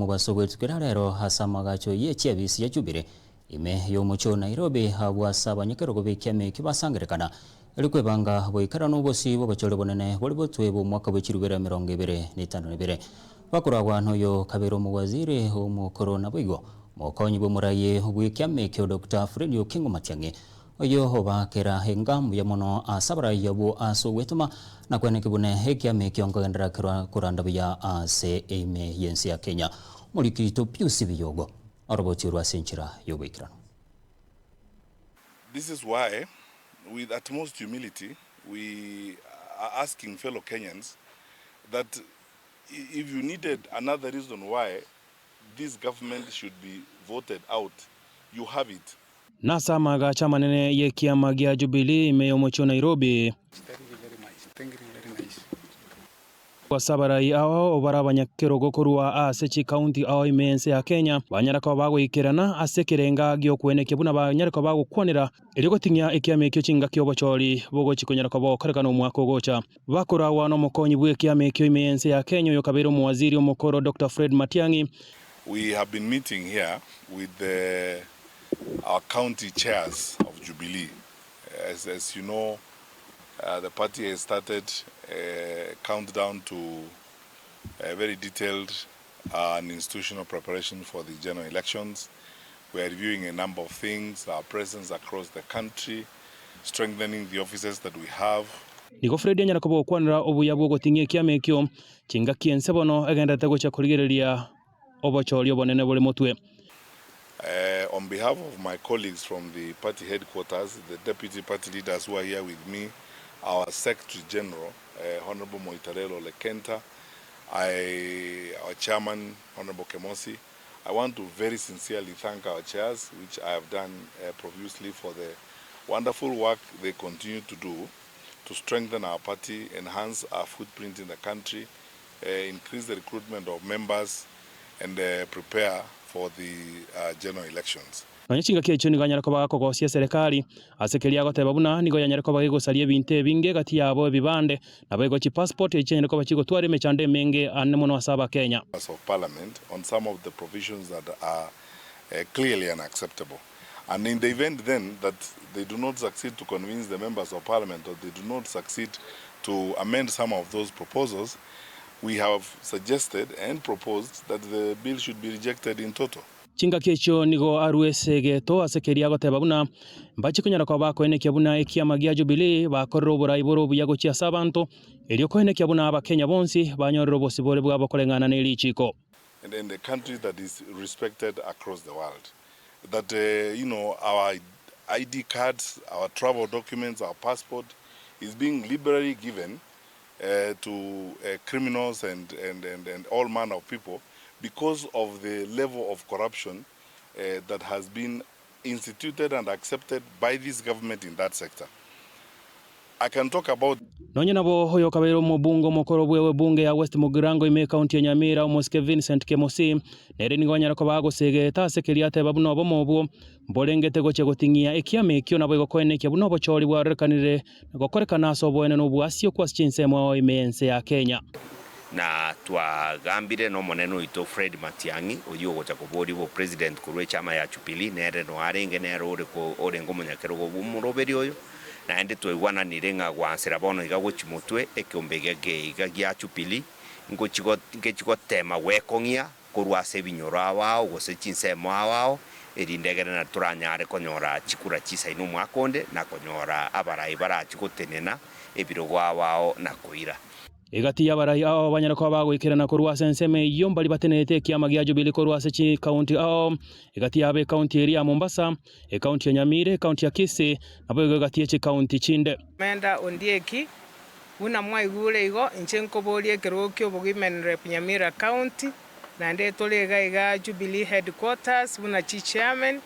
Omobaso bw'etukio ra rero ase amagacho ye chiabisi ya Jubilee ime y'omochie o Nairobi abwo ase abanyakerogo b'ekiama ekio basangerekana erio kwebanga goikerana obosio bw'obochore bonene bore botwe bw'omwaka bwe chirubere 25. Bakoragwa noyo kabere omowaziri omokoro naboigo omokonyi bw'omoraia bw'ekiama ekio Doctor Fred Okengo Matiang'i Oyio obaakera enga mbuya mono ase abarai abwo ase ogwetoma, na kweneki buna ekiama ekio nkogenderera kerwa koranda buya ase eime y'ense ya Kenya. Omoriki oito Pius Biyogo orobotie orwo ase enchera y'oboikeranu. This is why with utmost humility we are asking fellow Kenyans that if you needed another reason why this government should be voted out, you have it. Nase amaagacho amanene y'ekiama gia Jubilee ime y'omochie o Nairobi. Ase abarai ao bare abanyakerogo korwa ase chikaunti ao ime y'ense ya Kenya banyare koba bagoikerana ase ekerenga gi'okwenekia buna banyare koba bagokwanera erio goting'ia ekiama ekio chingaki obochori bogochi konyara koba bogokorekana omwaka ogocha. Bakoragwa nomokonyi bw'ekiama ekio ime y'ense ya Kenya oyokabeire omowaziri omokoro Doctor Fred Matiang'i. We have been meeting here with the our county chairs of Jubilee. As, as you know, uh, the party has started a countdown to a very detailed uh, and institutional preparation for the general elections. We are reviewing a number of things, our presence across the country, strengthening the offices that we have. Nigo Fred anyare koba ogokwanera obuya bw'ogoting'ia ekiama ekio, chingaki ense bono egendererete gochia korigereria obochori obonene bore motwe. On behalf of my colleagues from the party headquarters, the deputy party leaders who are here with me, our Secretary General, Honourable Moitalel Ole Kenta, I, our chairman, Honourable Kemosi, I want to very sincerely thank our chairs, which I have done profusely for the wonderful work they continue to do to strengthen our party, enhance our footprint in the country, increase the recruitment of members and prepare for the general elections. Nonya chingaki echio nigo anyare koba gakogosia eserekari, ase keria agoteba buna nigo yanyare koba gegosaria ebinto ebinge gati yabo ebibande, naboigo chipassport echi chianyare koba chigotwara emechando emenge ane mono ase abakenya. of Parliament on some of the provisions that are clearly unacceptable and in the event then that they do not succeed to convince the members of parliament or they do not succeed to amend some of those proposals, we have suggested and proposed that the bill should be rejected in toto. Chingaki echio nigo arue ase egeto ase keria agoteba buna mbachie konyara koba bakoenekia buna ekiama gia Jubilee bakorire oborai bore obuya gochia ase abanto, erio koenekia buna abakenya bonsi banyorire obosibore bwabo koreng'ana ne richiko. And and a country that is respected across the world that you know our ID cards, our travel documents, our passport is being liberally given to criminals and and and and all manner of people because of the level of corruption that has been instituted and accepted by this government in that sector. I can talk about. Nonya nabo oyokabeire omobunge omokoro bw'ebunge ya West Mugirango ime ekaunti ya Nyamira omosike Vincent Kemosi nere nigo anyare koba agosegeta ase keria ateba buna obomo obwo mborengete gochia goting'ia ekiama ekio naboigo koenekia buna obochori bwarorekanire na gokorekana ase oboene na oboasio kwase chinsemo ime y'ense ya Kenya. Na twagambire n'omonene oito Fred Matiang'i, oyio ogocha koboria obopresident korwa echama ya Jubilee, nere noyo arenge nere ore orenge omonyakerogo bw'omoroberi oyo, naende twaigwananire ng'a gwansera bono iga gochia motwe ekeombe eke iga gia Jubilee ngochi ngechi gotema gwekong'ia korwa ase ebinyoro ao ao gose chinsemo ao ao, erinde egere na toranyare konyora chikura chisaine omwaka onde, na konyora abarai barachi gotenena ebirogo ao ao na koira. Egati y'abarai ao banyare koba bagoikerana korwa ase ensemo eyio mbaria batenerete ekiama gia Jubilee korwa ase chikaunti ao, egati yabo ekaunti eria ya Mombasa, ekaunti ya Nyamira, ekaunti ya Kisii, naboigo egati ye chikaunti chinde. Menta Ondieki, Buna mwaigure igo, inche nkoboria ekerogo ki'obogima Rep Nyamira County, naende tore iga iga Jubilee Headquarters buna chichairman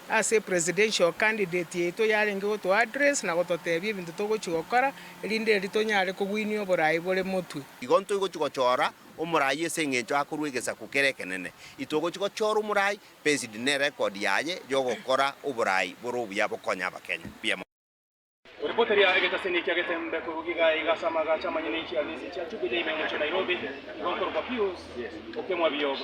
ase presidential candidate yaito yarenge goto address na gototebia ebinto togochia gokora erinde eri tonyare kogwinia oborai bore motwe. Igo ntoigochia gochora omorai ase engencho akorwa egesaku kere ekenene. Itogochia gochora omorai based ne record yaye yogokora oborai bore obuya bokonya abakenya. Mbuya mono. Oripoteria egetaseni kia Getembe korwa Gigai gase amagacho amanyene chi'afisi chia Jubilee ime omochie o Nairobi, igo nkorokwa Pius Okemwa Biogo.